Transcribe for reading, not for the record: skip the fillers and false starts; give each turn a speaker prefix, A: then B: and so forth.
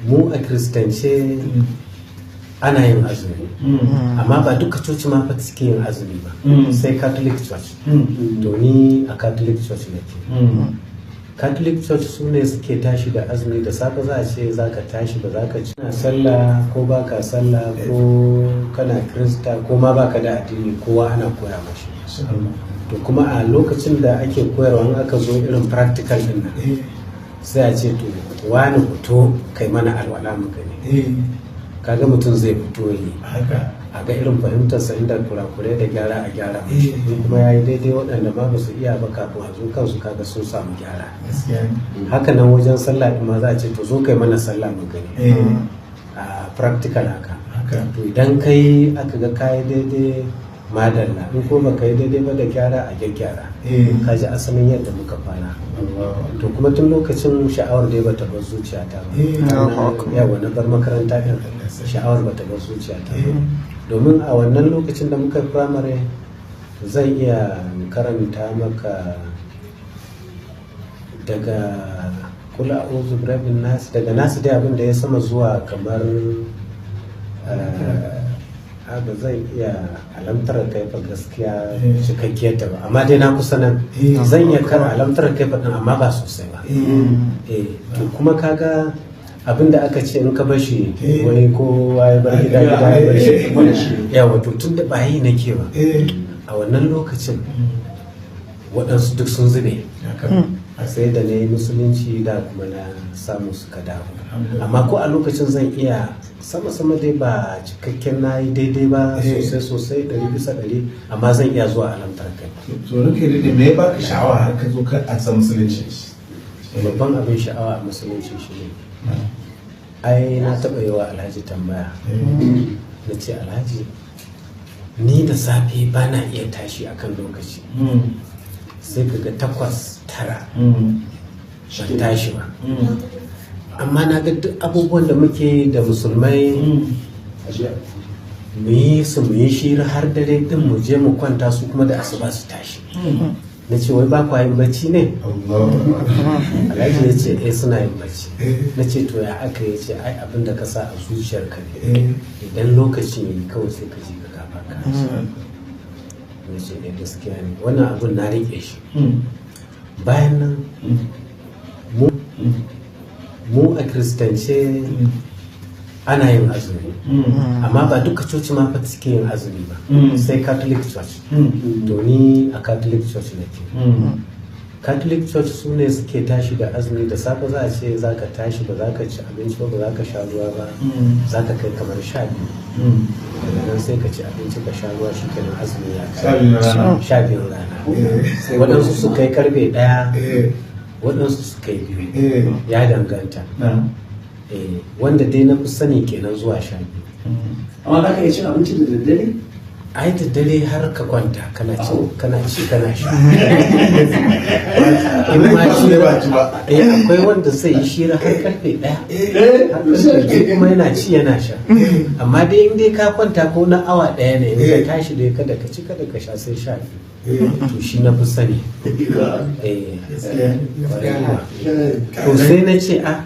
A: Mu a Kiristance ana yin azumi, amma ba duka coci ma fa suke yin azumi ba, sai Catholic Church. To ni a Catholic Church nake. Catholic Church su ne suke tashi da azumi. Da safe za a ce za ka tashi, ba za ka ci. Kana sallah ko ba ka sallah, ko kana Kirista ko ma ba ka da addini, kowa ana koya mashi. To kuma a lokacin da ake koyarwa, in aka zo irin practical din nan, sai a ce, "To wani, fito kai mana alwala mu gani." Kaga mutum zai fito yi, a ga irin fahimtarsa, inda kurakurai da gyara a gyara mashi. In kuma ya yi daidai, waɗanda ma ba su iya ba, kafin a zo kansu kaga sun samu gyara. Haka nan wajen sallah ɗin ma za a ce, "To zo kai mana sallah mu gani," a practical haka. To idan kai aka ga kayi daidai, madalla. In ko baka yi daidai ba, da gyara, a gyaggyara. Ka ji asalin yadda muka fara. To kuma tun lokacin sha'awar dai bata bar zuciyata ba. Yawa, na bar makaranta din, sha'awar bata bar zuciyata ba, domin a wannan lokacin da muka yi firamare, zan iya karanta maka daga "Qul a'udhu birabbin nas", daga nasu dai abin da ya sama zuwa kamar ba zan iya "Alamtar Kaifa" gaskiya cikakkiyar ta ba, amma dai na kusa nan. Zan iya kara "Alamtar Kaifa" din, amma ba sosai ba. To kuma kaga abin da aka ce in ka bashi, wai kowa ya bar gida, gida ya bar shi. Yawa, to tun da ba yi nake ba a wannan lokacin, waɗansu duk sun zube, sai da na yi musulunci da kuma na samu suka dawo. Amma ko a lokacin zan iya sama-sama dai, ba cikakken na yi daidai ba sosai sosai 100%, amma zan iya zuwa "Alamtar Kai".
B: To ranka daɗe, me ya baka sha'awa har ka zo ka ansa musulunci?
A: Babban abin sha'awa a musulunci shi ne, ai na taɓa yi wa Alhaji tambaya, na ce, "Alhaji, ni da safe ba na iya tashi akan lokaci, sai ka ga 8, 9 ban tashi ba, amma na ga duk abubuwan da muke da musulmai, mu yi su, mu yi shira har dare din, mu je mu kwanta, su kuma da asuba su tashi." Na ce, "Wai ba kwa yin bacci ne?" Alhaji ya ce, "Eh, suna yin bacci." Na ce, "To ya aka?" Ya ce, "Ai abin da ka sa a zuciyarka ne, idan lokacin yi kawai sai ka ji ka kafa ka." Na ce, "Eh, gaskiya ne." Wannan abin na rike shi. Bayan nan mu a Kiristance ana yin azumi, amma ba duka coci ma fa suke yin azumi ba, sai Catholic Church. To ni a Catholic Church nake. Catholic Church su ne suke tashi da azumi. Da safe za a ce za ka tashi, ba za ka ci abinci ba, ba za ka sha ruwa ba, za ka kai kamar 12. Daga nan sai ka ci abinci, ka sha ruwa, shi kenan, azumi ya
B: 12 na rana.
A: 12 rana. Waɗansu su kai karfe 1, waɗansu su kai 2, ya danganta. Wanda dai na fi sani kenan zuwa 12.
C: Amma za ka iya cin abinci da daddare?
A: Ai da dare har ka kwanta kana ci, kana ci, kana sha. In ma
B: Ba su ne ba ci ba.
A: Eh, akwai wanda zai yi shira har karfe 1, har karfe 2, kuma yana ci yana sha. Amma dai in dai ka kwanta ko na awa 1 ne, in ka tashi dai kada ka ci, kada ka sha sai 12. To shi na fi sani. Eh, kwarai kuwa. To sai na ce a